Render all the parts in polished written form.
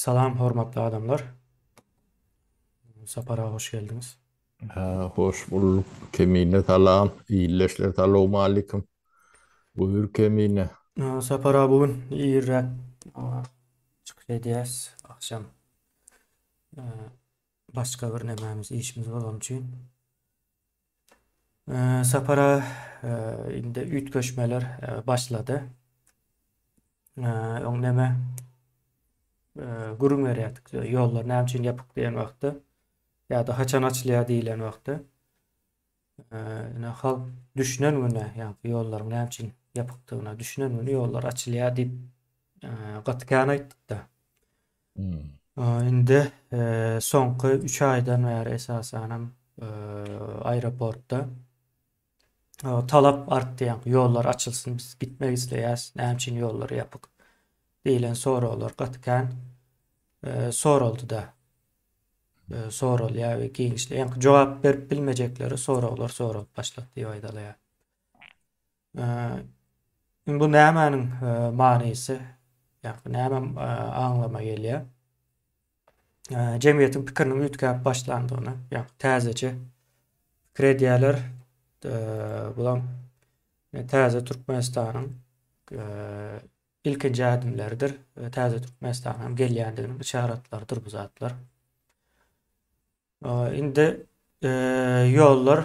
Salam hormatly adamlar. Sapar aga hoş geldiňiz. Hoş bulduk. Kemine salam. Ildeşler salowmalikim. Buyur Kemine. Sapar aga bu gün irräk çykyş edýäs. Agşam başga bir nemämiz işimiz bolany üçin. Sapar aga indi üýtgeşmeler başlady. Öň neme gürrüň berýärdik. Ýollar näme üçin ýapyk diýen wagtda ýa-da haçan açylýar diýlen wagtda ine halk düşünen güne, ýagny ýollaryň näme üçin ýapykdygyna düşünen güni ýollar açylýar diýip gaty kän aýtdyk-da. Hmm. Indi soňky 3 aýdan bäri esasanam aeroportda Talap artdy, ýaňky ýollar açylsyn, biz gitmek isleýäs, näme üçin ýollar ýapyk diýlen soraglar gaty kän soraldy-da. Soralýar we giňişli, ýaňky jogap berip bilmejekleri soraglar soralyp başlady diýip aýdalýar. Indi bu nämäniň manysy, ýaňky näme aňlama gelýär? Jemgyýetiň pikiriniň üýtgäp başlandygyny, ýagny täzeçe pikir edýärler. Bulam täze Türkmenistanyň ilkinji ädimleridir. Täze Türkmenistanyň gelýändiginiň yşaratlarydyr bu zatlar. Indi ýollar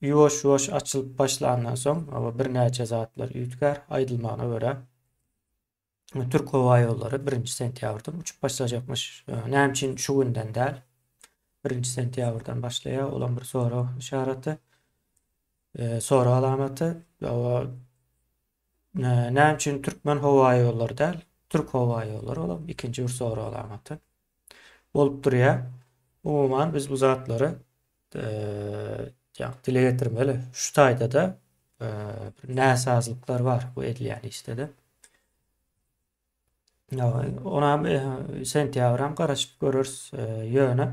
ýuwaş-ýuwaş açylyp başlandan soň birnäçe zatlar üýtgär aýdylmagyna görä. Türk howa ýollary birinji sentýabrdan uçup başlajakmyş. Näme üçin şu günden däl? Birinji sentýabrdan başlaýar. Olam bir sorag işareti. Sorag alamaty. Näme üçin Türkmen howa ýollary däl? Türk howa ýollary olam ikinji bir sorag alamaty. Bolup durýar. Umuman biz bu zatlary dile getirmeli. Şu taýda-da bir näsazlyklar bar bu edilýän işde-de. Onam sentýabram garaşyp göreris. Ýöne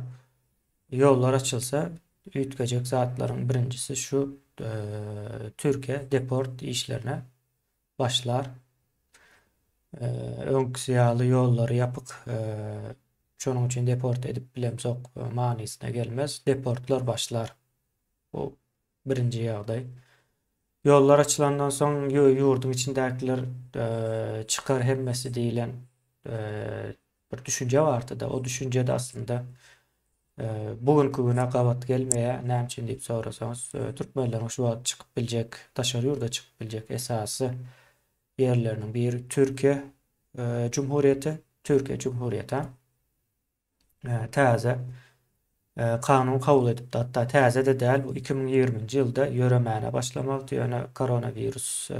ýollar açylsa üýtgejek zatlaryň birinjisi şu Türkiýe deport işlerine başlar. Öňküsi ýaly ýollary ýapyk, şonuň üçin deport edip bilemzok manysyna gelmez. Deportlar başlar. Bu birinji ýagdaý. Ýollar açylandan soň ýurduň içindäkiler çykar hemmesi diýlen bir düşünje bardy-da. O düşünje-de aslynda bu günki güne gabat gelmeýär. Näme üçin diýip sorasaňyz, türkmenleriň şu wagt çykyp biljek, daşary ýurda çykyp biljek esasy ýerleriniň biri Türkiýe Cumhuriyeti. Türkiýe Cumhuriyeti täze kanun kabul edipdi. Hatda täze-de däl, bu 2020-nji ýylda ýöremäne başlamalydy, ýöne koronawirus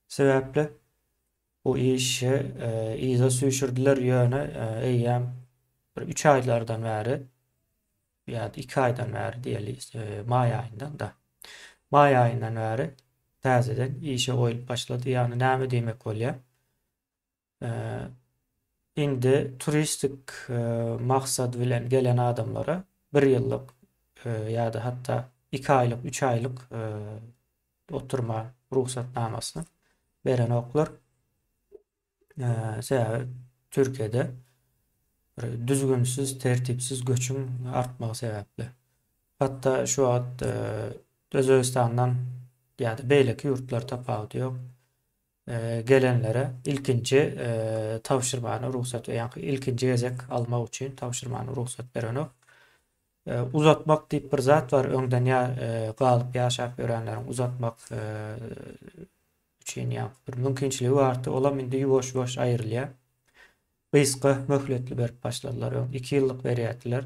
sebäpli Bu işi yza süýşürdiler, ýöne eýýäm bir üç aýlardan bäri ýa-da iki aýdan bäri diýeli, maý aýyndan-da. Maý aýyndan bäri täzeden işe goýlup başlady. Ýagny näme diýmek bolýar? Indi turistik maksat bilen gelen adamlara bir ýyllyk ýa-da hatda iki aýlyk, üç aýlyk oturma rugsatnamasyny berenoklar. Sebäbi Türkiýede bir düzgünsiz, tertipsiz göçüň artmagy sebäpli. Hatda şu wagt Özbegistandan ýa-da beýleki ýurtlar tapawudy ýok. Gelenlere ilkinji tabşyrmany rugsat, ýa-da ilkinji gezek almak üçin tabşyrmany rugsat berenok. Uzatmak diýip bir zat bar, öňden ýa galyp ýaşap ýörenleriň uzatmak üçin ýa bir mümkinçiligi bardy, olam indi ýuwaş-ýuwaş aýrylýar. Gysga möhletli berip başladylar, öň 2 ýyllyk berýärdiler.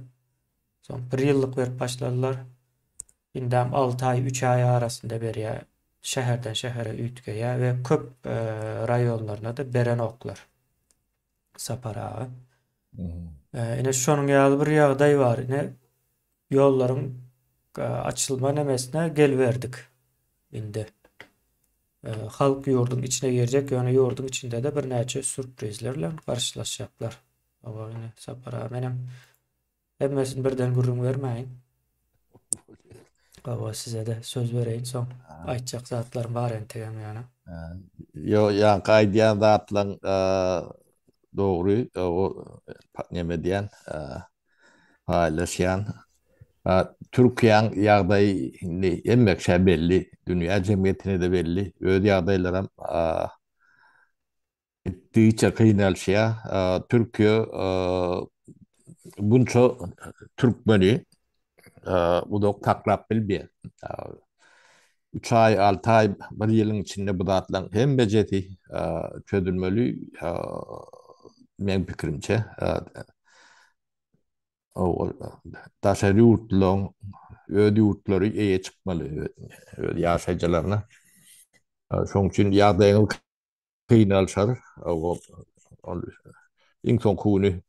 Soň 1 ýyllyk berip başladylar. Indem 6 aý, 3 aý arasynda berýär. Şäherden şähere üýtgeýär we köp raýonlaryna-da berenoklar. Sapar aga. Ine şonuň ýaly bir ýagdaý bar. Ine ýollaryň açylma nemesine geliberdik indi. Halk ýurduň içine girjek, ýöne ýurduň içinde-de birnäçe sürprizler bilen garşylaşjaklar. Hawa, ine Sapar aga menem hemmesini birden gürrüň bermäýin. Hawa, size-de söz bereýin soň. Aýtjak zatlarym bar entegem ýöne. Ýok, ýaňky aýdýan zatlaň. Dogry, o neme diýen, paýlaşýan. Türkiýäň ýagdaýy indi hemme kişä belli, dünýä jemgyýetine-de belli. Öz ýagdaýlaram gitdigiçe kynalşýar. Türkiýe bunça türkmeni uzak saklap bilmeýär. Üç aý, alty aý, bir ýylyň içinde bu zatlaryň hemmejesi çözülmeli, meň pikirimçe. Daşary ýurtlaryň öz ýurtlary eýe çykmaly öz ýaşaýjylaryna. Şonuň üçin ýagdaýyňyz kynalşar. Ol iň soňky güni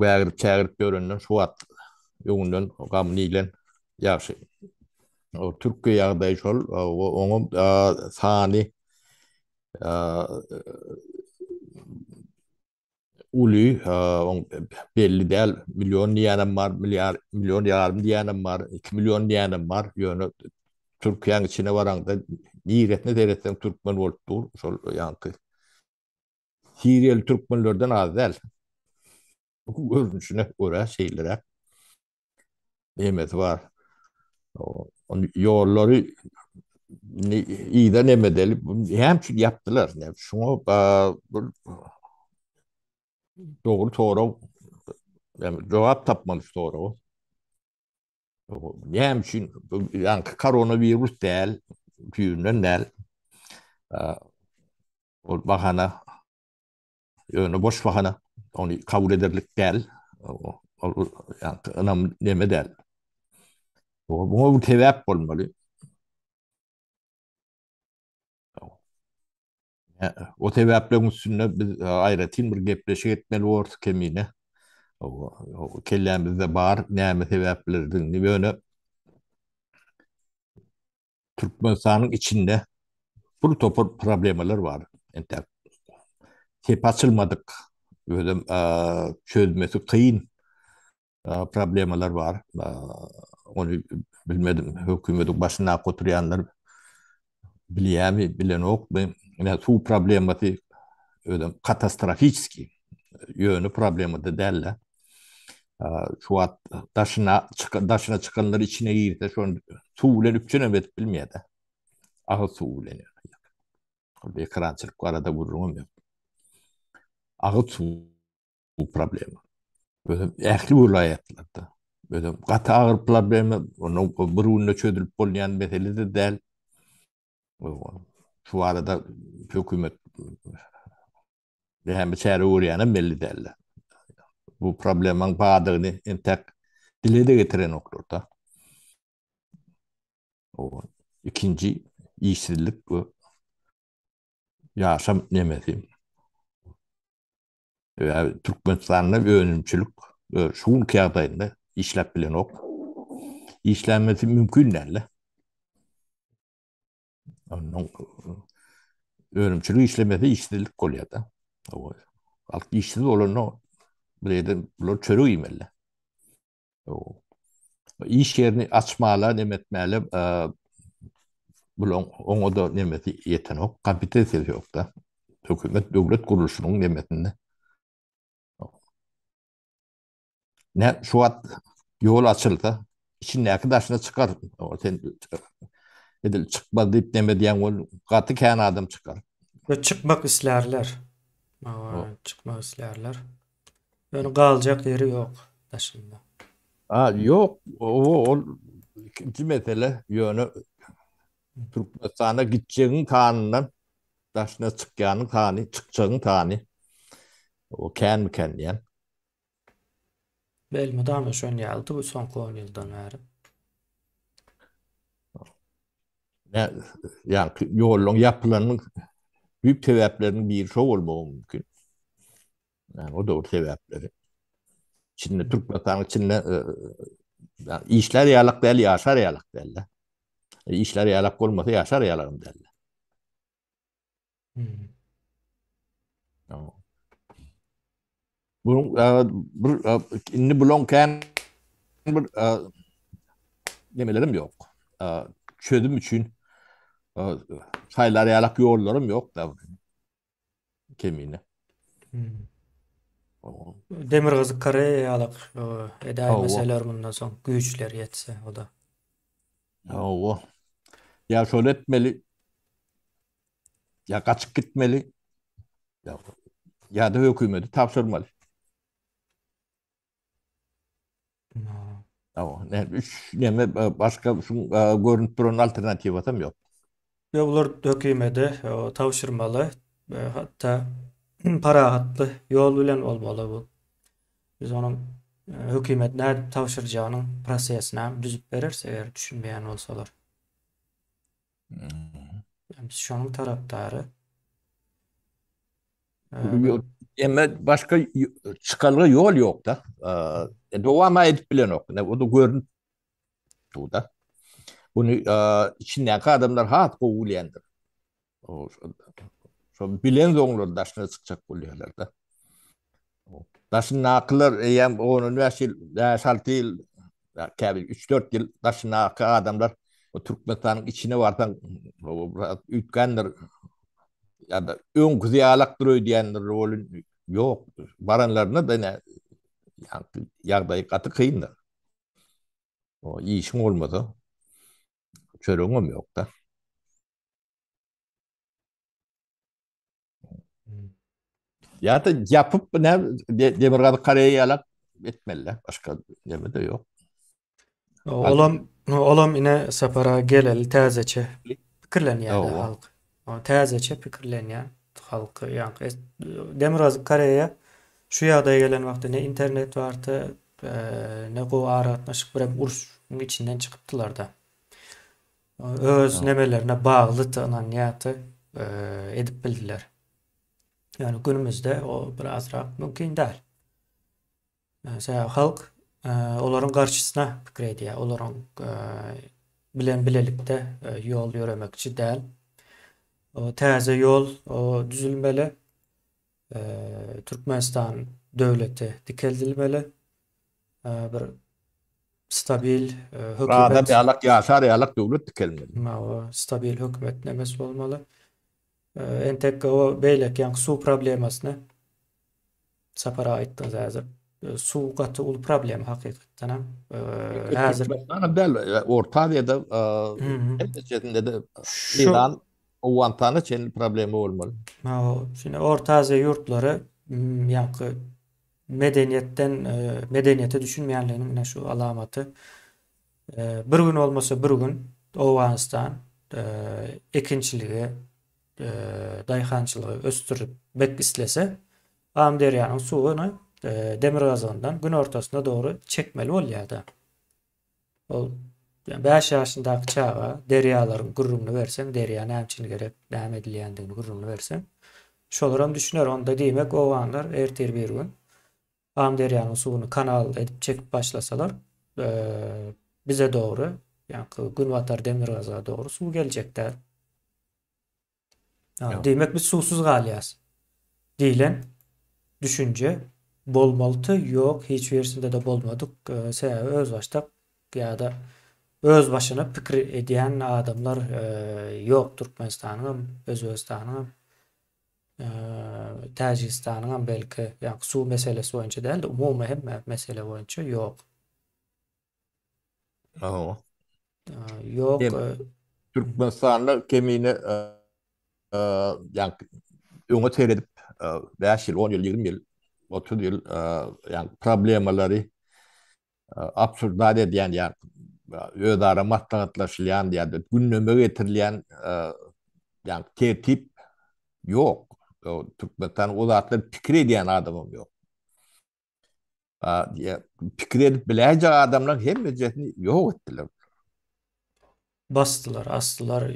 wägirip-çägirip ýörenden şu wagt öňünden gamyny iýlen ýagşy. O Türkiýe ýagdaýy şol, oňa sany uly, oň belli däl, million diýýänem bar, milliard, million ýarym diýýänem bar, 2 million diýýänem bar. Ýöne Türkiýäň içine baraňda niresine seretseň türkmen bolup dur, şol ýaňky siriýaly türkmenlerden az däl. Görnüşine görä şeýleräk nemesi bar. Ony ýollary yza neme edeli, näme üçin ýapdylar? Şuňa bir dogry sorag, jogap tapmaly şu soraga. Näme üçin? Ýaňky koronawirus däl, düýbünden däl. Ol bahana. Ýöne boş bahana. Ony kabul ederlik däl. Ol ýaňky ynam neme däl. Muňa bir sebäp bolmaly. O sebäpleriň üstünde biz aýratyn bir gepleşik etmeli borus kemine. Kellämizde bar näme sebäplerdigini ýöne Türkmenistanyň içinde bir topar problemalar bar. Entäk sep açylmadyk, özem çözmesi kyn problemalar bar. Ony bilmedim, hökümetiň başyndaky oturýanlar bilýärmi, bilenokmy? Ine suw problemasy özem katastrofiçeskiý, ýöne problema-da däl-de. Şu wagt daşyna daşyna çykanlar içine girse şony suw bilen üpjün hem edip bilmeýär-de. Agyz suwy bilen. Ol ekrançylyk barada gürrüňem ýok. Agyz suwy problema. Özem ähli welaýatlarda. Özem gaty agyr problema, onuň bir günde çözülip bolýan mesele-de däl. Şu barada hökümet näme çäre görýänem belli däl. Bu problemaň bardygyny entek dile-de getirenoklar-da. Ikinji işsizlik we ýaşam nemesi. Türkmenistanda önümçilik şu günki ýagdaýynda işläp bilenok. Işlämesi mümkin däl. Ondan önümçilik işlemese işsizlik bolýar da. Halk işsiz bolanda bir ýerde bular çörek iýmeli. Iş ýerini açmala, neme etmäle, bulaň oňa-da nemesi ýetenok, kompetensiýasy ýok-da. Hökümet döwlet gurluşynyň nemesinde. Ne şu wagt ýol açylsa, içindäki daşyna çykar. Sen edil çykmaz diýip neme diýen bol, gaty kän adam çykar. We çykmak islärler. Çykmak islärler. Ýöne galjak ýeri ýok daşynda. A, ýok, ol ikinji mesele, ýöne Türkmenistana gitjegiň sanyndan daşyna çykýanyň sany, çykjagyň sany o känmi-kän diýen. Elmydama şon ýalydy bu soňky on ýyldan bäri. Ýaňky ýollaryň ýapylanyň düýp sebäpleriniň biri şo bolmagy mümkin. Yani o da bir sebäpleri. Içinde Türkmenistanyň içinde e, yani işler ýalak däl, ýaşar ýalak däl. E, işler ýalak bolmasa ýaşar ýalagam däl. Hmm. Bu e, bir e, indi bulon kän bir e, nemelerim ýok. Çözüm üçin saýlar ýalak ýollarym ýok da. Kemine. Hmm. Demirgazyk Koreýa ýalak Hawa. edäýmeseler mundan soň güýçleri ýetse o-da. Hawa. Ýa şony etmeli, ýa gaçyp gitmeli, ýa-da hökümeti tabşyrmaly. Hawa, ne üç neme başga şu görünüp duran alternatiwasam ýok. Ýok, bular hökümete tabşyrmaly. Hatda parahatly ýol bilen bolmaly bu. Biz onuň hökümet nädip tabşyrjagynyň prosesini hem düzüp bereris eger düşünmeýän bolsalar. Biz şonuň tarapdary. Emme başga çykalga ýol ýok-da. Dowam edip bilenok. O da görünüp dur-da. Bunu içindäki adamlar has gowy bilýändir. Şo bilen zoňlar daşyna çykjak bolýarlar-da. Daşyndakylar eýýäm 10-15 ýyl, 5-6 ýyl, käbir 3-4 ýyl daşyndaky adamlar o Türkmenistanyň içine barsaň biraz üýtgändir ýa-da öňküsi ýalakdyr öýdýändir ol ýok. Baranlarynda da ine ýagdaý gaty kyndyr. O işiň bolmasa çöregiňem ýok-da. Ýa-da ýapyp ne Demirgazyk Koreýa ýalak etmeli. Başga neme de ýok. Olam olam ine sapara geleli täzeçe pikirlenýär halk. Täzeçe pikirlenýär halk. Ýa Demirgazyk Koreýa şu ýagdaýa gelen wagty ne internet bardy, ne gowy aragatnaşyk birem urşuň içinden çykypdylar-da. Öz nemelerine bagly ynanýardy, edip bildiler. Ýöne günümizde o birazrak mümkin däl. Sebäbi halk olaryň garşysyna pikir edýär. Olaryň bilen bilelikde ýol ýöremekçi däl. O täze ýol düzülmeli. Türkmenistan döwleti dikeldilmeli. Bir stabil hökümet. Adam ýalak ýaşar ýalak döwlet dikelmeli. Hawa, stabil hökümet nemes bolmaly. Entek o beýleki ýaňky suw problemasyny Sapar aga aýtdyňyz häzir. Suw gaty uly problem hakykatdan hem. Häzir Türkmenistanda däl, Orta Aziýada hemmesinde de Eýran, Owganystana çenli problema bolmaly. Hawa, şeýle Orta Aziýa ýurtlary ýaňky medeniýetden medeniýete düşünmeýänliginiň ine şu alamaty. Bir gün bolmasa bir gün Owganystan ekinçiligi, daýhançylygy ösdürmek islese, Amyderýanyň suwuny demirgazygyndan günortasyna dogry çekmeli bolýar-da. Ol 5 ýaşyndaky çaga derýalaryň gürrüňini berseň, derýa näme üçin gerek, näme edilýändigini gürrüňini berseň, şolaram düşüner. Onda diýmek, owganlar ertir bir gün Amyderýanyň suwuny kanal edip çekip başlasalar, bize dogry, ýaňky günbatar demirgazyga dogry suw geljek däl. Diýmek biz suwsuz galýas diýlen düşünje bolmalydy, ýok, hiç birisinde-de bolmadyk. Sebäbi özbaşdak ýa-da öz başyna pikir edýän adamlar ýok Türkmenistanyňam, Özbegistanyňam, Täjigistanyňam belki, ýa suw meselesi boýunça däl-de, umumy hemme mesele boýunça ýok. Hawa. Ýok. Türkmenistanda kemine ýa öňe seredip 5 ýyl, 10 ýyl, 20 ýyl, 30 ýyl ýa problemalary absurdat edýän ýa özara maslahatlaşylýan ýa-da gündeme getirilýän ýa tertip ýok. Türkmenistan o zatlar pikir edýän adamam ýok. Pikir edip biläýjek adamlaryň hemmejesini ýok etdiler. Basdylar, asdylar.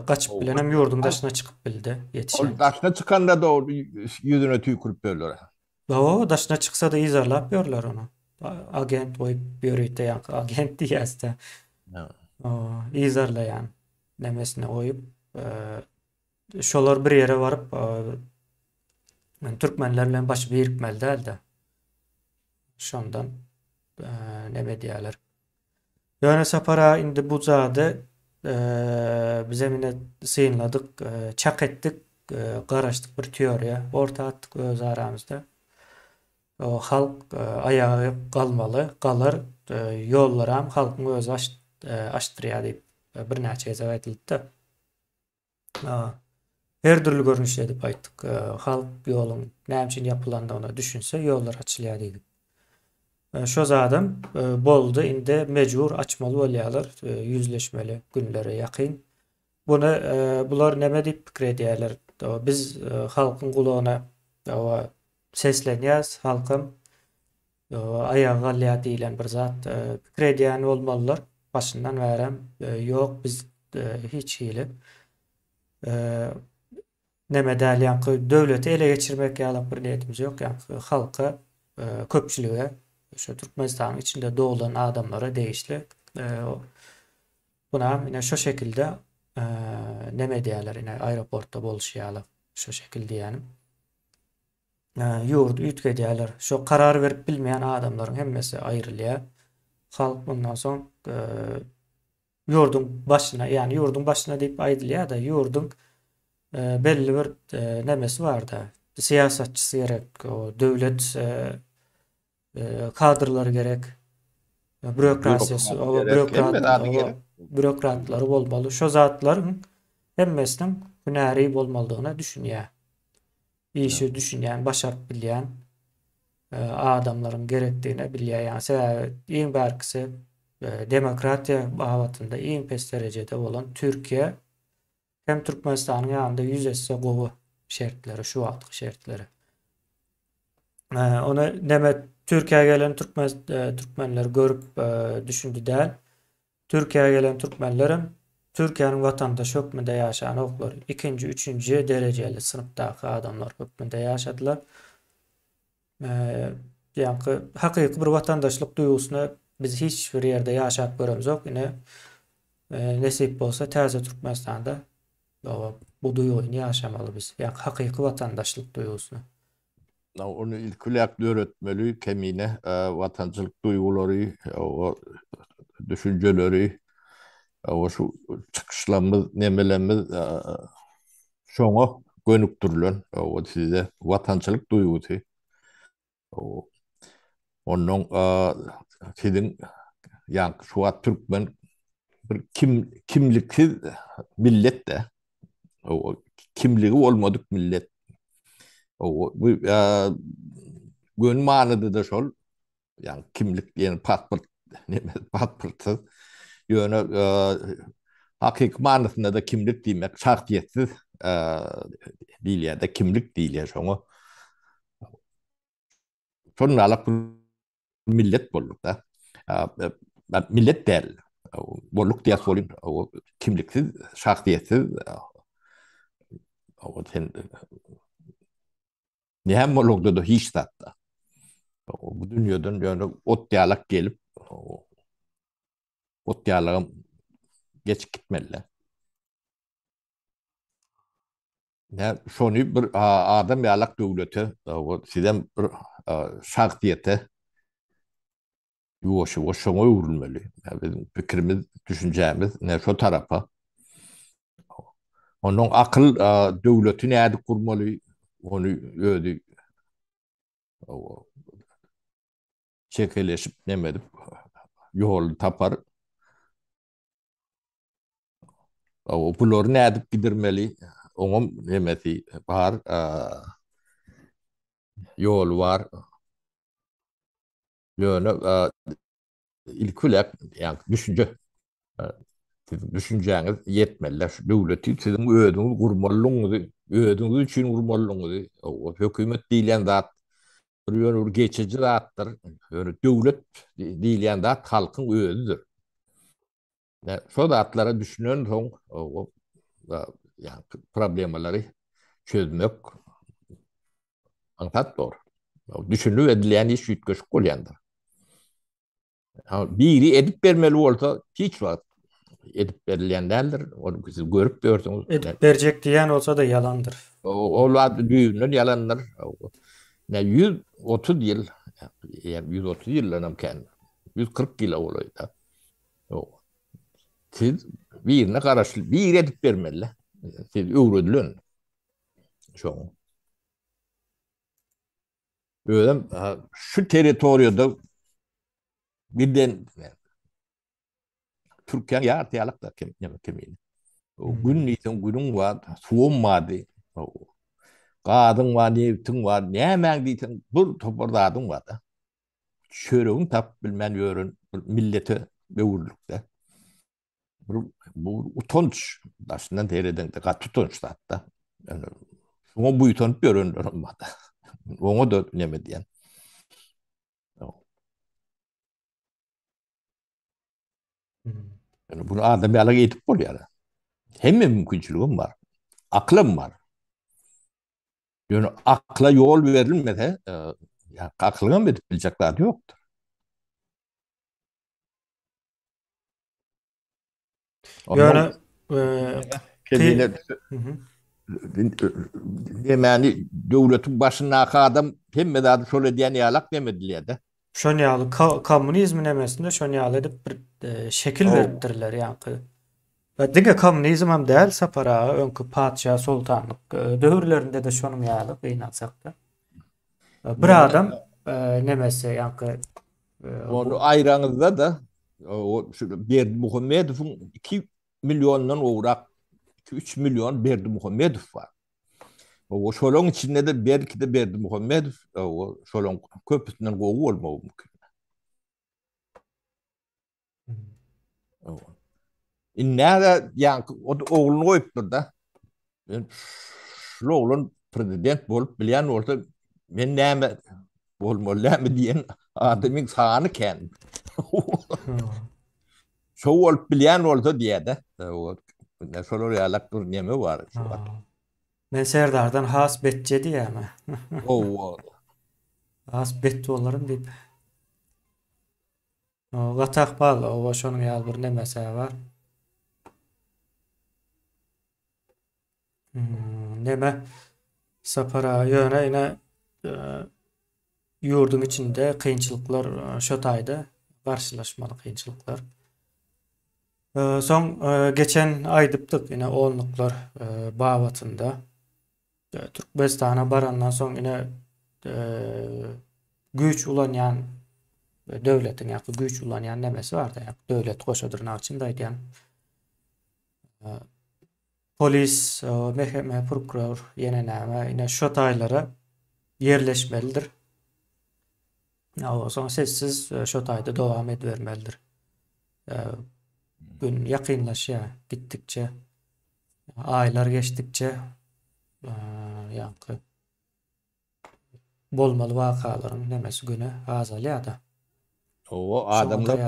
Gaçyp bilenem ýurduň daşyna çykyp bildi, ýetişen. Ol daşyna çykanda da ýüzüne tüýkürip ýörler. Hawa, daşyna çyksa-da yzarlap ýörler ony. Agent goýup ýörite ýaňky agent diýýäs-de. Yzarlaýan nemesini goýup, Şolar bir ýere baryp, türkmenler bilen başy birikmeli däldi. Şondan neme edýärler. Ýöne Sapar aga indi bu zady bizem ine synladyk, çak etdik, garaşdyk bir teoriýa orta atdyk öz aramyzda. Halk aýaga galmaly, galar, ýollaram halkyň özi açdyrýar diýip birnäçe gezek aýdyldy-da. Her dürli görnüşde edip aýtdyk. Halk ýoluň näme üçin ýapylandygyna düşünse, ýollar açylýar diýdik. Şo zadam boldy, indi mejbur açmaly bolýarlar, ýüzleşmeli günlere ýakyn. Buny bular neme diýip pikir edýärler? Biz halkyň gulagyna seslenýäs, halkam aýaga galýar diýlen bir zat pikir edýän bolmalylar. Başyndan bärem ýok biz hiç hili neme däl ýaňky döwleti ele geçirmek ýalak bir niýetimiz ýok ýaňky halka köpçülige şu Türkmenistanyň içinde doglan adamlara degişli bunam ine şu şekilde neme edýärler ine aeroportda bolşy ýaly şu şekil diýýänim. Ýurdy üýtgedýärler. Şo karar berip bilmeýän adamlaryň hemmesi aýrylýar. Halk mundan soň ýurduň başyna, ýagny ýurduň başyna diýip aýdylýar-da, ýurduň belli bir nemesi bar-da, syýasatçysy gerek, o döwlet kadrlary gerek, bürokratiýasy, bürokrat, bürokratlary bolmaly. Şo zatlaryň hemmesiniň hünäri bolmalydygyna düşünýär. Işe düşünýän, başaryp bilýän adamlaryň gerekdigine bilýär. Ýagny sebäbi iň bärkisi demokratiýa babatynda iň pes derejede bolan Türkiýe hem Türkmenistanyň ýanynda 100 esse gowy şertleri, şu wagtky şertleri. Ony neme Türkiýä gelen türkmen türkmenler görüp düşündi däl. Türkiýä gelen türkmenlerem Türkiýäniň watandaşy hökmünde ýaşanoklar. Ikinji, üçünji derejeli synpdaky adamlar hökmünde ýaşadylar. Ýaňky hakyky bir watandaşlyk duýgusyna biz hiç bir ýerde ýaşap göremzok. Ine nesip bolsa täze Türkmenistanda bu duýgyny ýaşamaly biz. Ýaňky hakyky watandaşlyk duýgusyny. Ony ilki bilen döretmeli kemine watançylyk duýgulary, o düşünjeleri, o şu çykyşlarymyz, nemelerimiz şoňa gönükdirilen, o size watançylyk duýgusy. Ondan siziň ýa şu wagt türkmen bir kim kimliksiz millet de o kimligi bolmadyk millet. O bu göni manyda da şol ýa kimlik diýen pasport neme pasportsyz. Ýöne hakyky manysynda da kimlik diýmek şahsyýetsiz diýilýär de kimlik diýilýär şoňa. Şonda millet bolduk da. Millet däl. Bolduk diýäs bolýan. Kimliksiz, şahsyýetsiz. O sen näme bolugda da hiç zatda. Bu dünýeden ýöne ot ýalak gelip ot ýalagam geçip gitmeli. Ne şony bir adam ýalak döwlete, sizem bir şahsyýete ýuwaş-ýuwaş şoňa öwrülmeli. Biziň pikirimiz, düşünjämiz ne şo tarapa. Onuň akyl döwleti nädip gurmaly, ony özi çekeleşip neme edip ýoluny tapar. Bulary nädip gidirmeli? Oňam nemesi bar, ýoly bar. Ýöne ilki bilen ýa düşünje siziň düşünjäňiz ýetmeli. Şu döwleti siziň özüňiz gurmalydygyňyzy, özüňiz üçin gurmalydygyňyzy, hökümet diýlen zat bir ýöne bir geçiji zatdyr. Ýöne döwlet diýilýän zat halkyň özüdir. Şo zatlara düşünen soň ýa problemalary çözmek aňsat bor. Düşünip edilýän iş üýtgeşik bolýandyr. Biri edip bermeli bolsa hiç wagt edip berilýän däldir. Ony siz görüp ýörsüňiz. Edip berjek diýen bolsa-da ýalandyr. Ol zat düýbünden ýalandyr. Ne 130 ýyl, ýa 130 ýyldan hem kän. 140 ýyla golaýda. Ýok. Siz birine garaşly, biri edip bermeli. Siz öwredilen. Şoň. Özem şu territoriýada birden Türkiýäň ýarty ýalak da kem näme kemini. Gün diýseň günüň bar, suwum bardy. Gazyň bar, nebtiň bar, nämäň diýseň bir topar zadyň bar da. Çöregiň tapyp bilmän ýören bir millete öwrüldikde. Bir bu utanç daşyndan seredeňde gaty utanç zatda. Yani şoňa buýsanyp ýörenlerim bar da. Oňa da neme diýen. Yani bunu adam ýaly edip bolýar. Hemme mümkinçiligim bar. Aklym bar. Ýöne akla ýol berilmese, e, ýa aklyňam edip biljek zady ýokdur. Ýöne Kemine Nemäni döwletiň başyndaky adam hemme zady şol edýän ýalak neme edilýär-de. Şon ýaly kommunizm nemesinde şon ýaly edip bir e, şekil beripdirler ýaňky. We diňe kommunizm hem däl Sapar aga öňki patyşa soltanlyk e, döwürlerinde-de şonuň ýaly gynansak-da. E, bir adam nemesi ýaňky Ony aýraňyzda-da o şu Berdimuhamedowyň 2 milliondan gowrak 2-3 million Berdimuhamedow bar. O şolaryň içinde-de belki-de Berdimuhamedow o şolaryň köpüsinden gowy bolmagy mümkin. Indi-de ýaňky o ogluny goýupdyr-da. Men şul oglan prezident bolup bilýän bolsa, men näme bolmaly näme diýen adamyň sany kän. Şo bolup bilýän bolsa diýýär-de. Şolar ýalak bir neme bar şu wagt. Men Serdardan has betje diýýärmi? Hawa. Has bet bolaryn diýip. Gaty ahmal, oba şonuň ýaly bir nemesi bar. Hmm, neme Sapar aga ýöne ine e, ýurduň içinde kynçylyklar e, şo taýda garşylaşmaly kynçylyklar. E, soň geçen aýdypdyk ine onluklar babatynda Türkmenistana barandan soň ine güýç ulanýan döwletiň ýa-da güýç ulanýan nemesi barda, ýa döwlet goşa dyrnak içinde aýdýan. Polis, mehkeme, prokuror, ýene näme, ine şo taýlara ýerleşmelidir. Soň sessiz şo taýda dowam edibermelidir. Gün ýakynlaşýar gitdikçe. Aýlar geçdikçe ýaňky bolmaly wakalaryň nemesi güni azalýar-da. Hawa, adamlar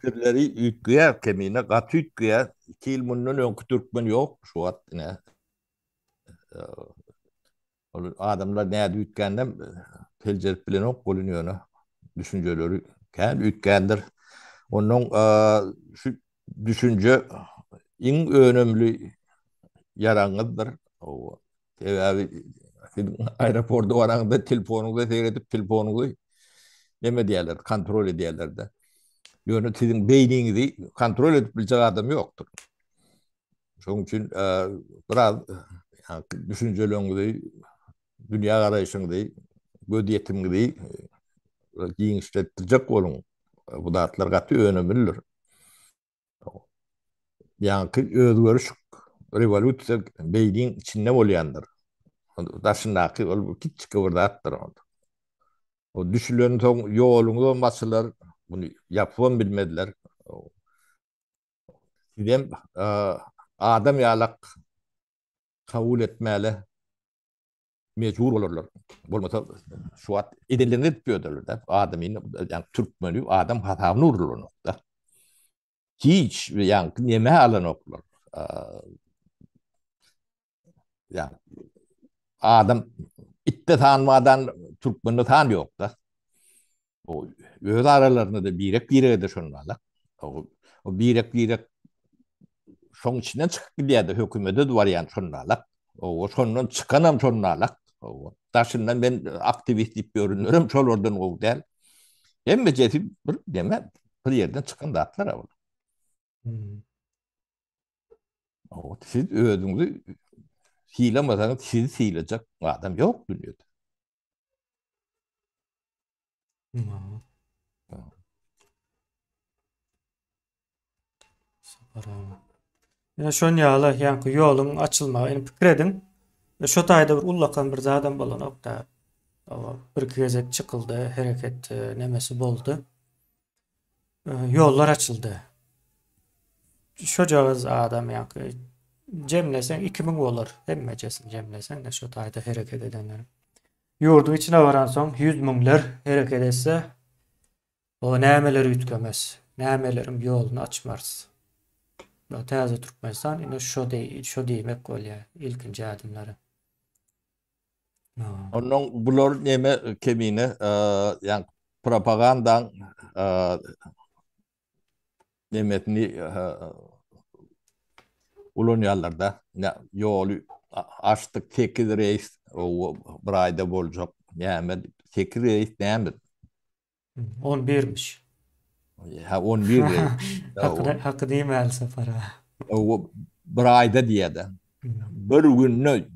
pikirleri üýtgeýär, kemine gaty üýtgeýär. 2 ýyl mundan öňki türkmen ýok şu wagt ine. Ol adamlar nädip üýtgäninem seljerip bilenok welin ýöne düşünjeleri kän üýtgändir. Onnoň şu düşünje iň önemli ýaragyňyzdyr. Sebäbi siz aeroporta baraňyzda telefonyňyza seredip telefonyňyzy neme diýerler, kontrol edýärler-de. Ýöne siziň beýniňizi kontrol edip biljek adam ýokdur. Şonuň üçin biraz düşünjeleriňizi, dünýä garaýşyňyzy, gözýetimiňizi giňişletdirjek boluň. Bu zatlar gaty önemlidir. Ýaňky özgeriş rewolýusiýa beýniň içinde bolýandyr. Daşyndaky ol kiçijik bir zatdyr. O düşülen soň ýoluňyzam açylar, muny ýapybam bilmezler. Sizem adam ýalak kabul etmäle mejbur bolarlar. Bolmasa şu wagt edenlerini edip ýörderler-de. Adamyny, ýagny türkmeni adam hasabyna urlanok-da. Hiç ýagny neme alanoklar. Ýagny adam itde san bardan türkmende san ýok-da. O öz aralarynda-da birek-birege-de şonda-da. O birek-birek şoň içinden çykyp gidýär-de hökümete-de barýan şonda-da. O şondan çykanam şonda-da. Daşyndan men aktiwist diýip ýörenlerem şolardan gowy däl. Hemmejesi bir neme, bir ýerden çykan zatlar ol. Hmm. O, siz özüňizi sylamasaňyz sizi sylajak adam ýok dünýede. Sapar aga. Ine şon ýaly, ýaňky ýoluň açylmagy. Indi pikir ediň. Şo taýda bir ullakan bir zadam bolanok-da. Bir-iki gezek çykyldy, hereket e, nemesi boldy. E, ýollar açyldy. Şojagaz adam ýaňky jemleseň 2000 bolar. Hemmejesini jemleseň de şo taýda hereket edenler. Ýurduň içine baransoň ýüz müňler hereket etse, o nämeler üýtgemez, nämeleriň ýoluny açmarys. Bu täze Türkmenistan ine şo deý, şo diýmek bolýar ilkinji ädimleri. Ondan bular neme kemine, ýa propagandaň nemesini ulanýarlar-da. Ýoly açdyk, 8 reýs bir aýda boljak. Näme? 8 reýs näme? 11-miş. Ha 11 reýs. Haky, haky diýmäli Sapar aga. Bir aýda diýýär-de. Bir günde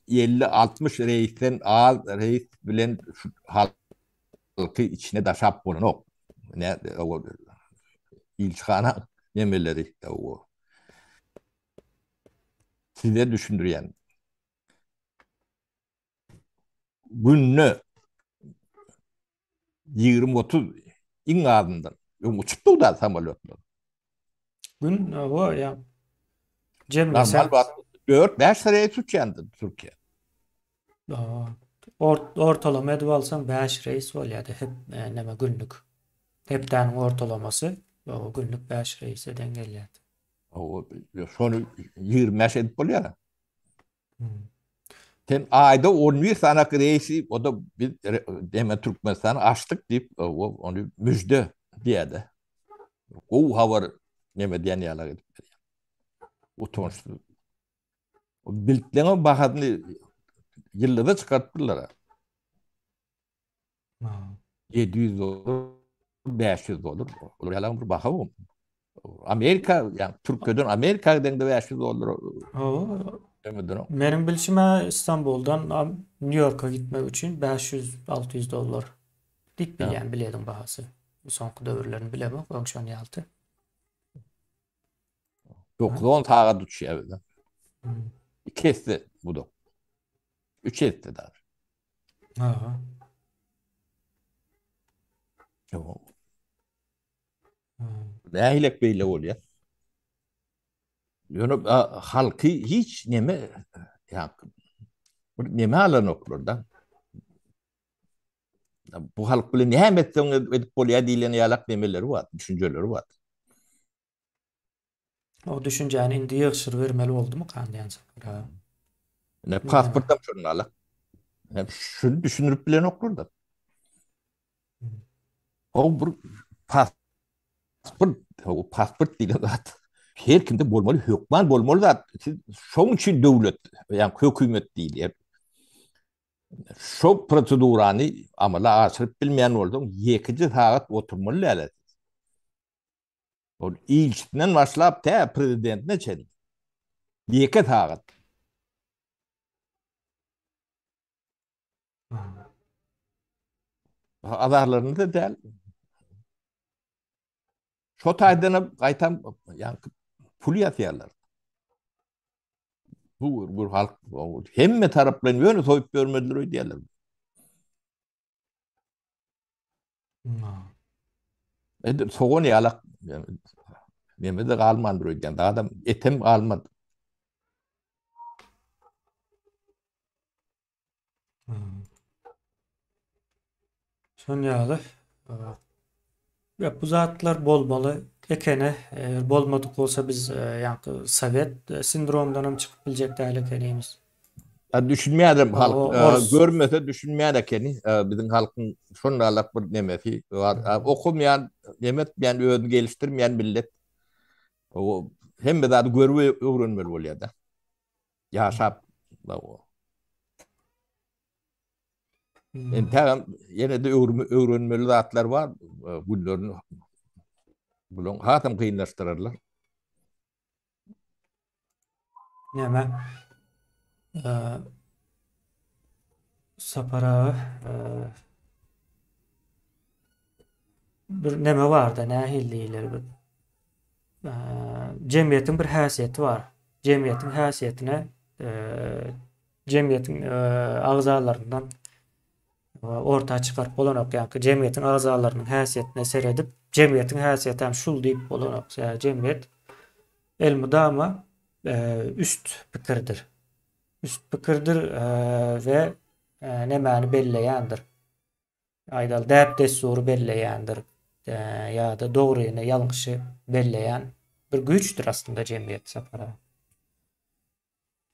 50-60 reýsden az reýs bilen şu halky içine daşap bolanok. Ne o ilçihana nemeleri o. Size düşündirýän. Günde 20-30 iň azyndan. Öň uçup durdy samolýotlar. Gün o ya jemlese. Normal wagt 4-5 reýs uçýandy Türkiýe. Ortalama edip alsaň 5 reýs bolýardy hep e, neme günlük. Hepdäniň ortalamasy o günlük 5 reýse deň gelýärdi. O şony 25 edip bolýar. Hmm. Sen aýda 11 sanak reýsi, o da biz deme Türkmenistan açdyk diýip, ony müjde diýýärdi. Gowy habar neme diýen ýaly edip berýär. Utançsyz. O biltleňe bahasyny ýyllyda çykarypdyrlar. 700 dollar, 500 dollar. Olar ýalan bir baha bu. Amerika, ýa Türkiýeden Amerika gidende 500 dollar. Hawa. Meniň bilşime İstanbuldan Nýu Ýorka gitmek üçin 500-600 dollar diýip bilýän bilediň bahasy. Soňky döwürlerini bilemok, öň şony ýalydy. 9-10 sagat uçýar bizde. Iki esse bu da. Üç esse daha. Aha. Nähilek beýle bolýar? Ýöne halky hiç neme ýa bir neme alanoklar da. Bu halk bilen näme etseň edip bolýar diýlen ýalak nemeleri bar, düşünjeleri bar. O düşünjäni indi ýygşyrybermeli boldumykan diýen Sapar aga. Ne pasportam şonda alak. Ne şunu düşündirip bilenoklar da. O bir pasport, o pasport diýlen zat. Her kimde bolmaly, hökman bolmaly zat. Siz şoň üçin döwlet, ýa hökümet diýilýär. Şo prosedurany amala aşyryp bilmeýän bolsaň, ýekeje sagat oturmaly däl. Ol ilçisinden başlap tä prezidentine çenli. Ýeke sagat. Azarlaryny da däl. Şo taýdan hem gaýtam ýaňky pul ýasýarlar. Bu bu halk hemme taraplaýyn ýöne soýup görmediler öýdýärler. Edil sogan ýalak neme de galmandyr öýdýän. Adam etem galmady. Şon ýaly. Ya bu zatlar bolmaly ekeni. Eger bolmadyk bolsa biz e, ýaňky sowet e, sindromdan hem çykyp biljek däl ekenimiz. Ya düşünmeýärem halk e, görmese düşünmeýär ekeni. E, biziň halkyň şonalak bir nemesi var. E, okamaýan, neme etmeýän, özüni gelişdirmeýän millet. O hemme zady görüp öwrenmeli bolýar da. Ýaşap Hmm. Entägem ýene de öwrenmeli zatlar bar. Günlerini bulan hasam kynlaşdyrarlar. Näme? Sapar aga. bir neme barda nähili diýiler bir jemgyýetiň bir häsiýeti bar. Jemgyýetiň häsiýetine jemgyýetiň agzalaryndan orta çykaryp bolanok. Ýagny jemgyýetiň agzalarynyň häsiýetine seredip, jemgyýetiň häsiýeti hem şul diýip bolanok. Sebäbi jemgyýet elmydama üst pikirdir. Üst pikirdir we nemäni belleýändir. Aýdaly, däp-dessury belleýändir ýa-da dogryny, ýalňyşy belleýän bir güýçdür aslynda jemgyýet Sapar aga.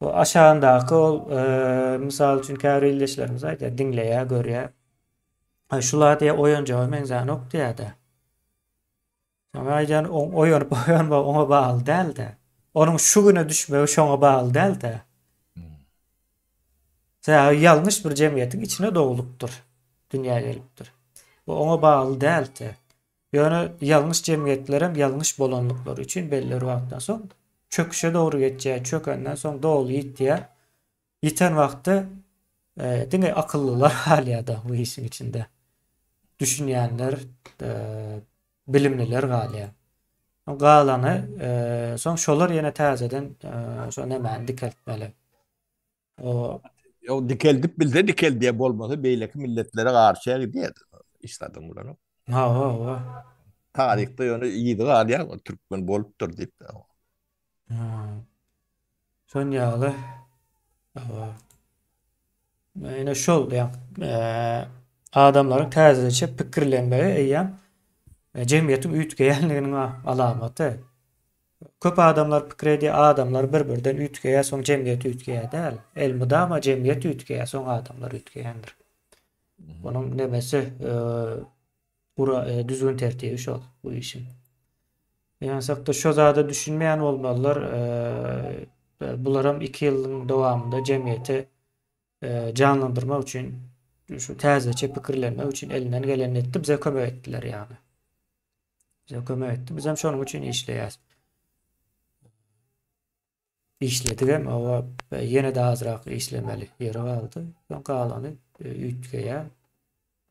Bu aşagyndaky ol, mysal üçin käbir ildeşlerimiz aýdýar, diňleýär, görýär. Aý, şul-a diýýär, oýanjaga meňzänok diýýär-de. Soň aýdýan, oň oýanyp oýanmagy oňa bagly däl-de. Onuň şu güne düşmegi şoňa bagly däl-de. Sebäbi ýalňyş bir jemgyýetiň içine doglupdyr, dünýä gelipdir. Bu oňa bagly däldi. Ýöne ýalňyş jemgyýetlerem ýalňyş bolanlyklary üçin belli bir wagtdan soň çöküşe dogry geçýär, çökenden soň doly ýitýär. Ýiten wagtda diňe akyllylar galýar-da bu işiň içinde. Düşünýänler, bilimliler galýar. Galany soň şolar ýene täzeden şo nemäni dikeltmeli. O Ýok, dikeldip bilse dikeldýär, bolmasa beýleki milletlere garşyýa gidýär. Hiç zadyň bolanok. Hawa, hawa. Taryhda ýöne yzy galýar, türkmen bolupdyr diýip. Şon ýaly. Hawa. Ine şol ýa adamlaryň täzeçe pikirlenmegi eýýäm jemgyýetiň üýtgeýänliginiň alamaty. Köp adamlar pikir edýär, adamlar bir-birden üýtgeýär, soň jemgyýet üýtgeýär däl. Elmydama jemgyýet üýtgeýär, soň adamlar üýtgeýändir. Onuň nemesi, gura düzgün tertibi şol bu işiň. Ýansakda şo zada düşünmeýän bolmalylar, bularam 2 ýylyň dowamynda jemgyýeti janlandyrmak üçin, şu täzeçe pikirlenmek üçin elinden gelenini etdi, bize kömek etdiler ýagny. Bize kömek etdi. Bizem şonuň üçin işleýäs. Işledigem, oba ýene-de azrak işlemeli ýeri galdy. Soň galany e, üýtgeýär.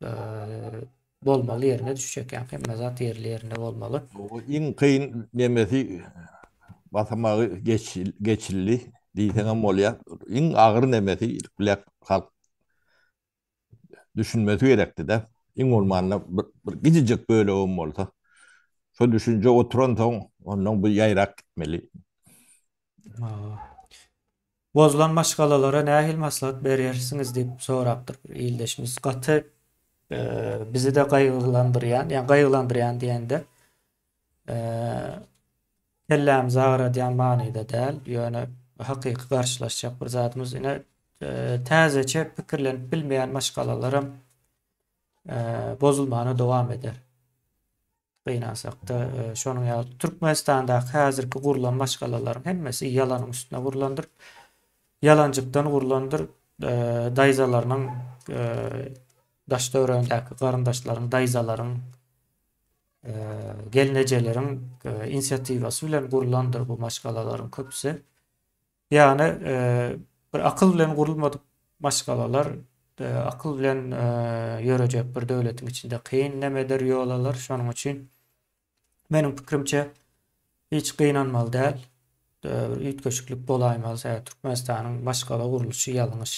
E, bolmaly ýerine düşjek, ýa hemme zat ýerli ýerinde bolmaly. Iň kyn nemesi basamagy geç, geçildi diýseňem bolýar. Iň agyr nemesi ilk halk düşünmesi gerekdi-de. Iň bolmanda bir, bir gijijik bölegem bolsa. Şo düşünje oturansoň, ondan bu ýaýrap gitmeli. Bozulan maşgalalara nähili maslahat berersiňiz diýip sorapdyr bir ildeşimiz. Gaty e, bizi-de gaýgylandyrýan, ýa gaýgylandyrýan diýende e, Kellämizi agradýan manyda däl, ýöne hakyky garşylaşjak bir zadymyz ine täzeçe pikirlenip bilmeýän maşgalalaram bozulmana dowam eder. Gynansakda şonuň ýaly Türkmenistandaky häzirki gurlan maşgalalaryň hemmesi ýalanyň üstüne gurlandyr. Ýalanjykdan gurlandyr. Daýzalarynyň daş-töweregindäki garyndaşlaryň, daýzalaryň gelnejeleriň inisiatiwasy bilen gurlandyr bu maşgalalaryň köpüsi. Ýagny bir akyl bilen gurulmadyk maşgalalar akyl bilen ýörejek bir döwletiň içinde kyn nemedir ýol alar. Şonuň üçin meniň pikirimçe hiç gynanmaly däl. Bir üýtgeşiklik bolaýmaly. Sebäbi Türkmenistanyň maşgala gurluşy ýalňyş.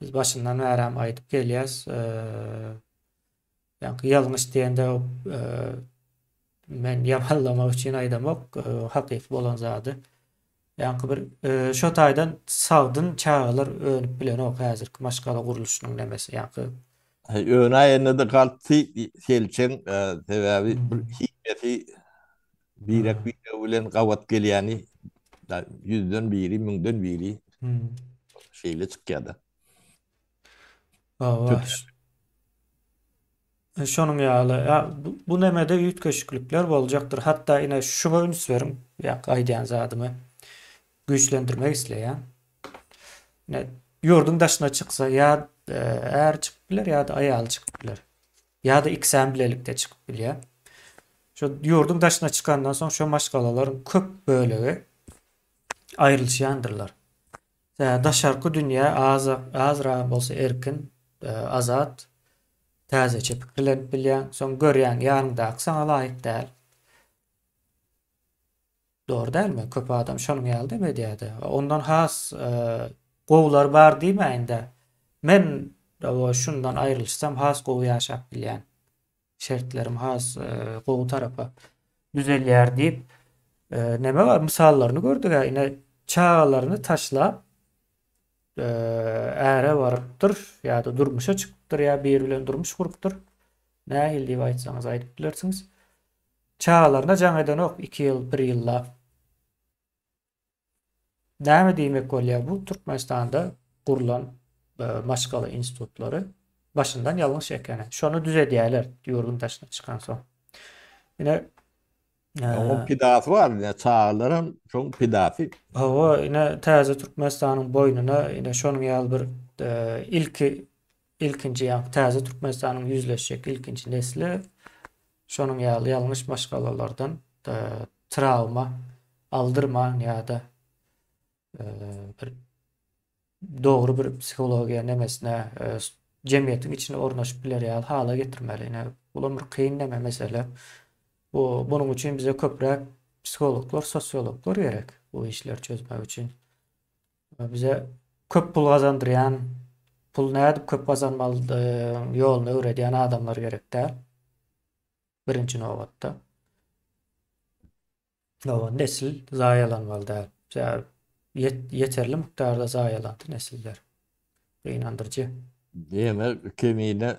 Biz başyndan bärem aýdyp gelýäs. Ýaňky ýalňyş diýende men ýamanlamak üçin aýdamok, hakyky bolan zady. Ýaňky bir şo taýdan sagdyn çagalar önüp bilenok häzirki maşgala gurluşynyň nemesi ýaňky. Önäýende-de galtdy selçeň, sebäbi bir himesi birek-biregi bilen gabat gelýäni ýüzden biri, müňden biri şeýle çykýar-da. Hawa. Şonuň ýaly, ýa bu nemede üýtgeşiklikler boljakdyr. Hatda ine şuňa üns beriň, ýa aýdýan zadymy güýçlendirmek isleýän. Ine ýurduň daşyna çyksa ýa e, är çykyp biler ýa-da aýaly çykyp biler. Ýa-da ikisem bilelikde çykyp bilýär. Şu ýurduň daşyna çykandan soň şu maşgalalaryň köp bölegi aýrylyşýandyrlar. Daşarky dünýä az azragam bolsa erkin, azat. Täzeçe pikirlenip bilýäň. Soň görýäň ýanyňdaky saňa laýyk däl. Dogry dälmi? Köp adam şonuň ýaly dem edýärdi. Ondan has gowulary bar diýmäýin-de. Men şundan aýrylyşsam has gowy ýaşap bilýän. Şertlerim has gowy tarapa düzelýär diýip, neme bar mysallaryny gördük-ä. Ine çagalaryny taşlap äre barypdyr ýa-da durmuşa çykypdyr ýa biri bilen durmuş gurupdyr. Nähili diýip aýtsaňyz aýdyp bilersiňiz. Çagalaryna jaň edenok iki ýyl, bir ýyllap. Näme diýmek bolýar bu Türkmenistanda gurlan maşgala institutlary başyndan ýalňyş ekeni. Şony düzedýärler ýurduň daşyna çykansoň. Ine Oň pidasy bar, ine çagalaram şoň pidasy. Hawa, ine täze Türkmenistanyň boýnuna ine şonuň ýaly bir ilki ilkinji ýa täze Türkmenistanyň ýüzleşjek ilkinji nesli şonuň ýaly ýalňyş maşgalalardan trawma aldyrman ýa-da bir dogry bir psihologiýa nemesine jemgyýetiň içine ornaşyp biler ýaly hala getirmeli. Ine, bulam bir kyn neme mesele. Bu bunuň üçin bize köpräk psihologlar, sosiologlar gerek bu işleri çözmek üçin. Bize köp pul gazandyrýan, pul nädip köp gazanmaly ýoluny öwredýän adamlar gerek däl. Birinji nobatda. Hawa, nesil zaýalanmaly däl. Sebäbi ýeterli mukdarda zaýalandy nesiller. Gynandyryjy. Diýmek, Kemine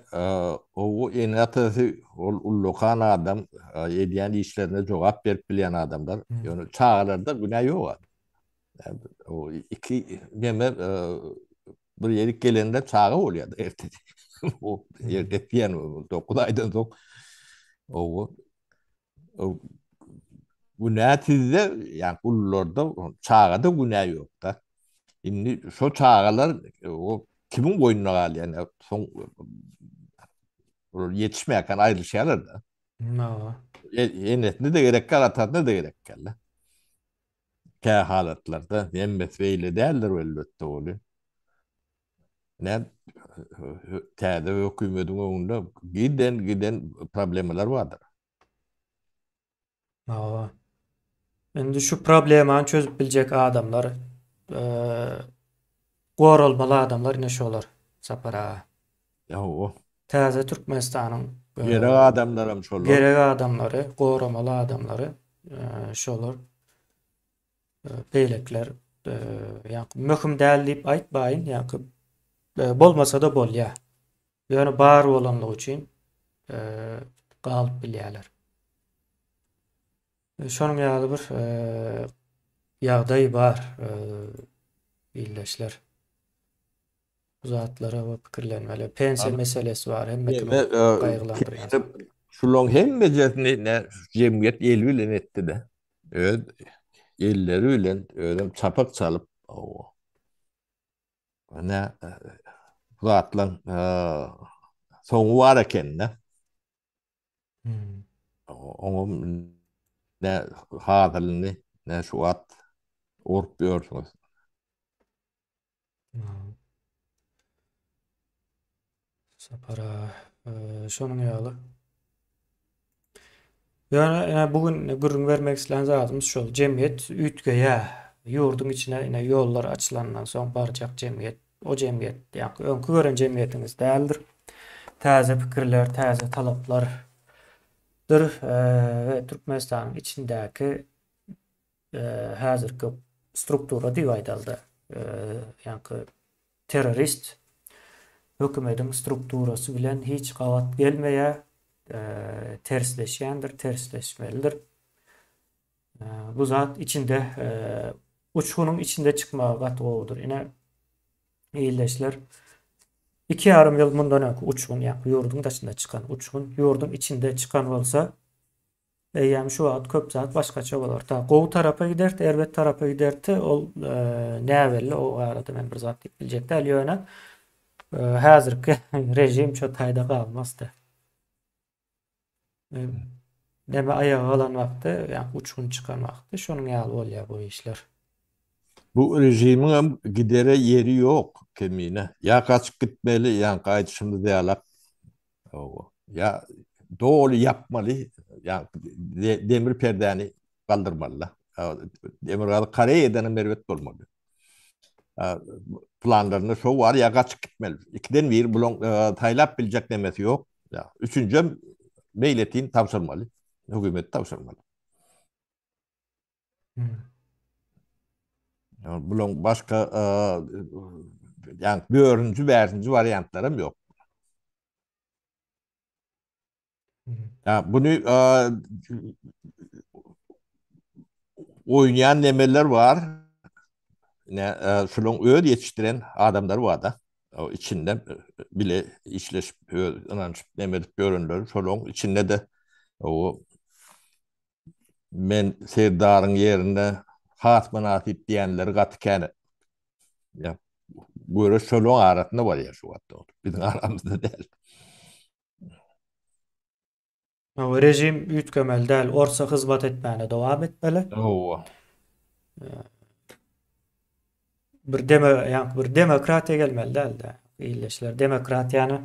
owo ene-atasy ol ullakan adam, edýän işlerine jogap berip bilýän adamlar. Ýöne çagalarda günä ýok. O iki neme bir ýerik gelende çaga bolýar ertesi. O ýerde diýen 9 aýdan soň o günä sizde, ýa ulularda, çagada günä ýok-da. Indi şo çagalar o kimiň boýnuna galýar? Soň olar ýetişmäkä aýrylyşýarlar-da. Enesine de gerek gal, atasyna da gerek gal. Kä halatlarda hemmesi beýle däldir elbetde ol. Ne täze hökümetiň öňünde giden giden problemalar bardyr. Hawa. Indi şu problemany çözüp biljek adamlar, goralmaly adamlar ine şolar, Sapar aga. Hawa. Täze Türkmenistanyň gerek adamlaram şolar. Gerek adamlary, goramaly adamlary şolar. Beýlekiler ýa-da möhüm däl diýip aýtmaýyn, ýa-da bolmasa-da bolýar. Ýöne bar bolanlygy üçin galyp bilýärler. Şonuň ýaly bir ýagdaý bar, ildeşler. Bu zatlara we pikirlenmeli. Pensiýa meselesi bar, hemme kimi gaýgylandyrýan. Şularyň hemmejesini ne jemgyýet eli bilen etdi-de. Öz elleri bilen özem çapak çalyp, ne bu zatlaryň soňy bar eken-de. Hmm. Oňa ne hasylyny ne şu wagt orup ýörsüňiz. Sapara şonuň ýaly. Ýöne ine bu gün gürrüň bermek islän zadymyz şol. Jemgyýet üýtgeýär. Ýurduň içine ine ýollar açylandan soň barjak jemgyýet, o jemgyýet ýa-da öňki gören jemgyýetiňiz däldir. Täze pikirler, täze talaplardyr we Türkmenistanyň içindäki häzirki struktura diýip aýdalda, ýaňky terrorist hökümediň strukturasy bilen hiç gabat gelmeýär, tersleşýändir, tersleşmelidir. Bu zat içinde uçgunyň içinde çykmagy gaty gowudyr. Ine ildeşler 2,5 ýyl mundan öňki uçgun, ýa ýurduň daşynda çykan uçgun, ýurduň içinde çykan bolsa Eýýäm şu wagt köp zat başgaça bolar. Ta gowy tarapa giderdi, erbet tarapa giderdi, ol näbelli, o barada men bir zat diýip biljek däl, ýöne häzirki režim şo taýda galmazdy. Neme aýaga galan wagty, ýa uçgun çykan wagty şonuň ýaly bolýar bu işler. Bu režimiň hem gidere ýeri ýok, Kemine. Ýa gaçyp gitmeli, ýa gaýdyşymyz ýalak. Hawa. Ýa doly ýapmaly, ýa demir perdäni galdyrmaly-da. Demirgazyk Koreýadan hem erbet bolmaly. Planlarynda şo bar ýa gaçyp gitmeli. Ikiden biri bulaň saýlap biljek nemesi ýok. Ýa üçünjem meýletin tabşyrmaly. Hökümeti tabşyrmaly. Bulaň başga ýa dördünji, bäşinji wariantlaram ýok. Ya bunu oýnaýan nemeler bar. Ne şulaň öz ýetişdiren adamlary bar da. O içinde bile işleşip, öz ynanyşyp neme edip ýörenler şolaň içinde de o men Serdaryň ýerine has mynasyp diýenleri gaty kän. Ya göreş şolaň arasynda bolýar şu wagtda. Biziň aramyzda däl. Hawa, režim üýtgemeli däl, orsa hyzmat etmäne dowam etmeli. Hawa. Bir deme, ýa bir demokratiýa gelmeli däl-de. Illeşler demokratiýany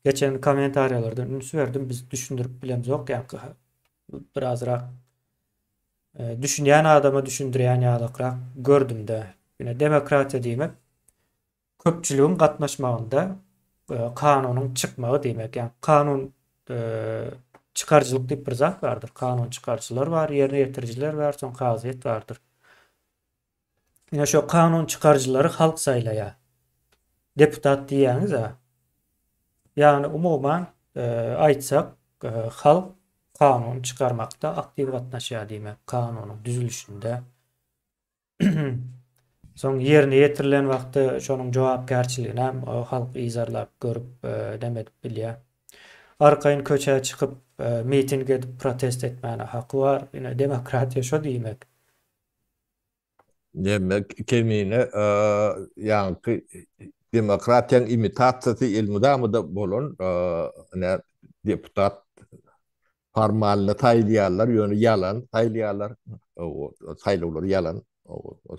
geçen kommentariýalardan üns berdim, biz düşündirip bilemzok, ýa birazrak e, düşünýän adama düşündirýän ýalakrak gördüm-de. Ýöne demokratiýa diýmek köpçüligiň gatnaşmagynda kanunyň çykmagy diýmek. Ýagny kanun çykaryjylyk diýip bir zat bardyr. Kanun çykaryjylar bar, ýerine ýetirijiler bar, soň kazyýet bardyr. Ine şo kanun çykaryjylary halk saýlaýar. Deputat diýýäňiz-ä. Ýagny umuman aýtsak, halk kanun çykarmakda aktiw gatnaşýar diýmek, kanunyň düzülişinde. Soň ýerine ýetirilen wagtda şonuň jogapkärçiligini hem halk yzarlap görüp dem edip bilýär. Arkaýyn köçä çykyp miting edip protest etmäne haky bar. Ine demokratiýa şo diýmek. Diýmek kemine ýaňky demokratiýaň imitasiýasy elmydama-da bolan ine deputat Formalny saýlaýarlar, ýöne ýalan saýlaýarlar. Saýlawlar ýalan.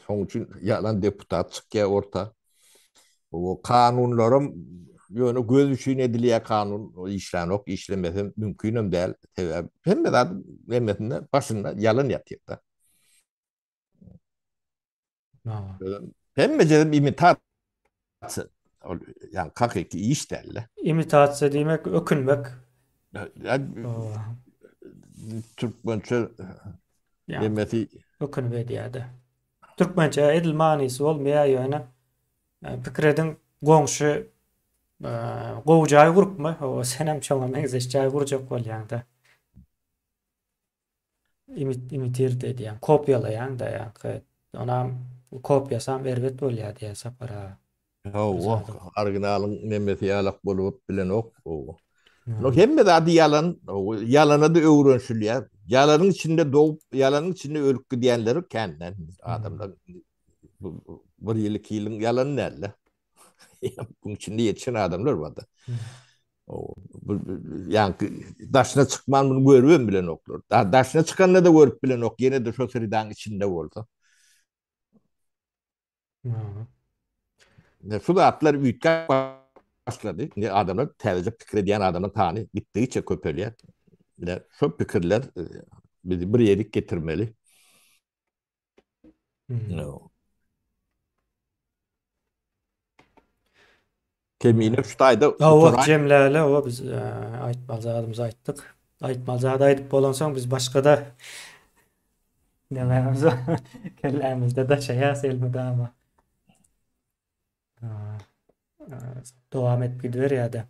Şonuň üçin ýalan deputat çykýar orta. O kanunlaram ýöne göz üçin edilýär kanun, işlänok, işlemese mümkinem däl. Sebäbi hemme zat hemmesinde başynda ýalan ýatyr-da. Hemme ýerde imitasiýa. Ol ýa hakyky iş däl. Imitasiýa diýmek ökünmek. Türkmençe demesi ökünip edýärdi. Türkmençe edil manysy bolmaýar ýöne pikir ediň goňşy gowy jaý gurupmy? Hawa senem şoňa meňzeş jaý gurjak bolýaňda. Imitirdi edýäň, kopiýalaýaň-da ýaňky. Onam kopiýasam erbet bolýar diýýär Sapar aga. Hawa, originalyň nemesi ýalak bolup bilenok. Hawa. No hemme zady ýalan, ýalana-da öwrenişilýär. Ýalanyň içinde dogup, ýalanyň içinde ölüp gidýänleri kän adamlar. Bir ýyl, iki ýylyň ýalany däl-de. Bunun içinde ýetişen adamlar bar-da. Ýaňky daşyna çykman bunu görübem bilenoklar. Daşyna çykanda da görüp bilenok, ýene-de şo sredaň içinde bolsa. Ne şu zatlar üýtgäp başlady. Indi adamlar täzeje pikir edýän adamlar sany gitdigiçe köpelýär. Ine şo pikirler e, bizi bir ýerik getirmeli. No. Kemine şu taýda Hawa, jemläli, hawa biz e, aýtmaly zadymyzy aýtdyk. Aýtmaly zady aýdyp bolansoň biz başga-da nemämiz kellämizde daşaýas elmydama. Dowam edip gidiberýär-de.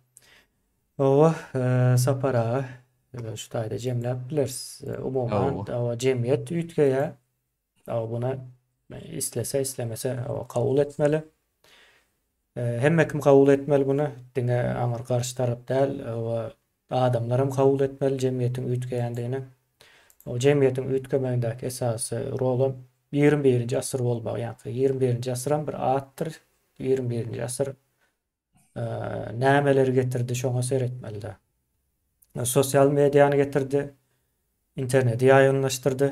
Hawa, Sapar aga, şu taýda jemläp bileris. Umuman, hawa, jemgyýet üýtgeýär. Hawa, muny islese, islemese, hawa, kabul etmeli. Hemme kim kabul etmeli muny, diňe aňyr garşy tarap däl, hawa, adamlar hem kabul etmeli jemgyýetiň üýtgeýändigini. O jemgyýetiň üýtgemegindäki esasy rolam 21-nji asyr bolmagy, ýaňky 21-nji asyram bir atdyr. 21-nji asyr nämeleri getirdi şoňa seretmeli-de. Sosial mediany getirdi, interneti ýaýgynlaşdyrdy.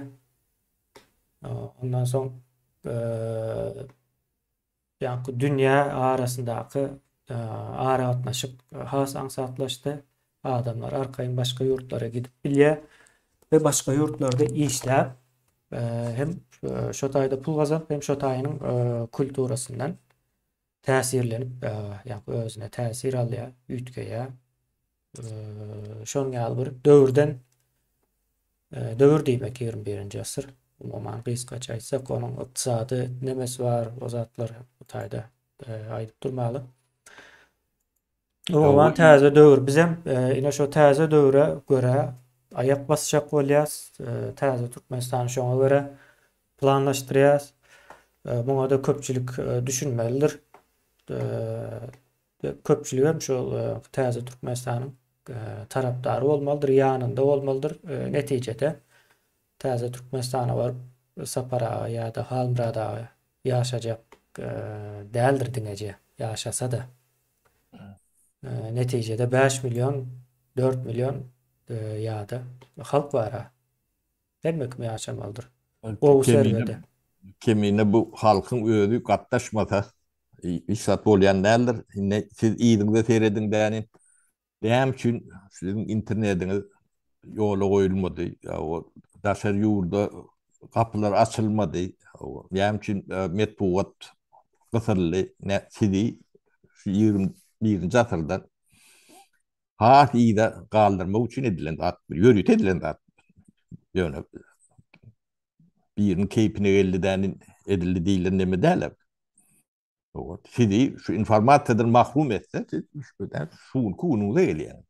Ondan soň ýaňky dünýä arasyndaky aragatnaşyk has aňsatlaşdy. Adamlar arkaýyn başga ýurtlara gidip bilýär we başga ýurtlarda işläp hem şo taýda pul gazanyp hem şo taýynyň kulturasyndan täsirlenip ýa özüne täsir alýar, üýtgeýär. Şonuň ýaly bir döwürden döwür diýmek 21-nji asyr. Umuman gysgaça aýtsak, onuň ykdysady nemesi bar, o zatlar bu taýda aýdyp durmaly. Umuman täze döwür. Bizem ine şo täze döwre görä aýak basjak bolýas. Täze Türkmenistany şoňa görä planlaşdyrýas. Muňa-da köpçülik düşünmelidir. Köpçülik hem şol täze Türkmenistanyň tarapdary bolmalydyr, ýanynda bolmalydyr. Netijede täze Türkmenistana baryp Sapar aga ýa-da Halmyrat aga ýaşajak däldir diňeje, ýaşasa-da. Netijede 5 million, 4 million ýa-da halk bar-a. Hemme kim ýaşamalydyr. Gowy serwede. Kemine bu halkyň özi gatnaşmasa hiç zat bolýan däldir. Indi siz yzyňyza serediň däni. Näme üçin siziň internetiňiz ýola goýulmady? O daşary ýurda gapylar açylmady. Näme üçin e, metbugat gysyldy? Ne sizi şu 21-nji asyrda has yza galdyrmak üçin edilen zat, ýörite edilen zat. Ýöne biriniň keýpine geldi däni edildi diýilen neme däl. Sizi şu informasiýadan mahrum etse, siz şu günki günüňize gelýäňiz.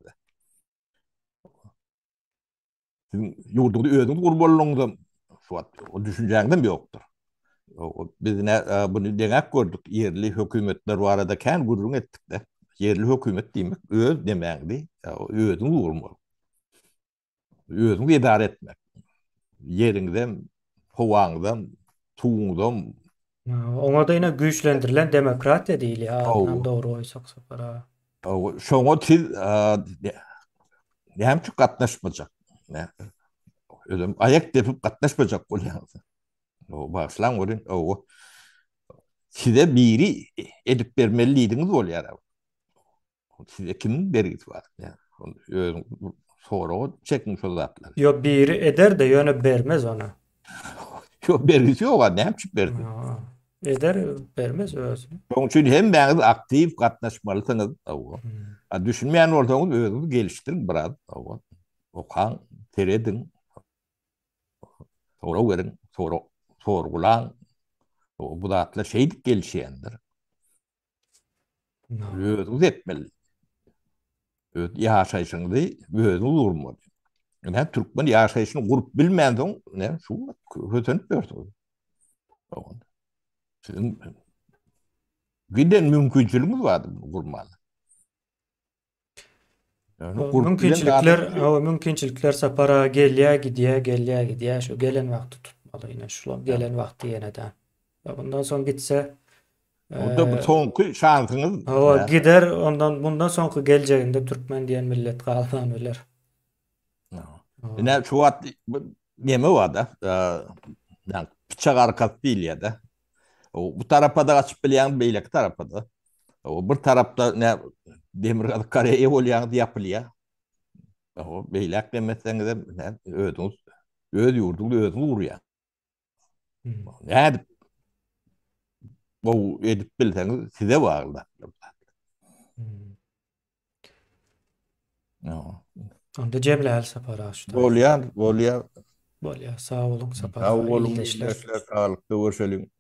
Siziň ýurduňyzy özüňiz gurmalylygyňyzam şu wagt o düşünjäňizem ýokdur. Biz ne buny deňäp gördük, ýerli hökümetler barada kän gürrüň etdik-de. Ýerli hökümet diýmek öz nemäňizi özüňiz gurmaly. Özüňiz edara etmek. Ýeriňizem, howaňyzam, suwuňyzam. Oňa-da ine güýçlendirilen demokratiýa diýilýär, adynam dogry goýsak Sapar aga. Şoňa siz näme üçin gatnaşmajak? Özem aýak depip gatnaşmajak bolýaňyz. Bagyşlaň welin, size biri edip bermeli diýdiňiz bolýar. Size kimiň bergisi bar? Özüň soraga çekiň şol zatlary. Ýok biri eder-de ýöne bermez ony. Ýok bergisi ýok a näme üçin bersin? Eder bermez özi. Şonuň üçin hemmäňiz aktiw gatnaşmalysyňyz. A düşünmeýän bolsaňyz özüňiz gelişdiriň biraz. Okaň, serediň. Sorag beriň, sorag sorgulaň. Bu zatlar şeýdip gelişýändir. Özüňiz etmeli. Öz ýaşaýşyňyzy özüňiz gurmaly. Ine türkmen ýaşaýşyny gurup bilmänsoň, ine şu hötenip ýörsüňiz. Siziň giden mümkinçiligiňiz bardy bunu gurmaly. Mümkinçilikler, hawa mümkinçilikler sapara gelýär, gidýär, gelýär, gidýär. Şu gelen wagty tutmaly ine şulam gelen wagty ýene-de. Bundan soň gitse O da bu soňky şansyňyz. Hawa gider, ondan bundan soňky geljeginde türkmen diýen millet galman biler. Ine şu wagt neme bar-da? Pyçak arkasy diýilýär-de. Bu tarapa-da gaçyp bilýäň, beýleki tarapa-da. Bir tarapda ne Demirgazyk Koreýa bolýaňyz ýapylýar. Beýläk demeseňizem özüňiz öz ýurduňyzy özüňiz gurýaň. Nädip gowy edip bilseňiz size bagly. Onda jemläli Sapar aga şu taýda. Bolýar, bolýar. Bolýar. Sag boluň Sapar aga. Sag boluň ildeşler. Saglykda görşeliň.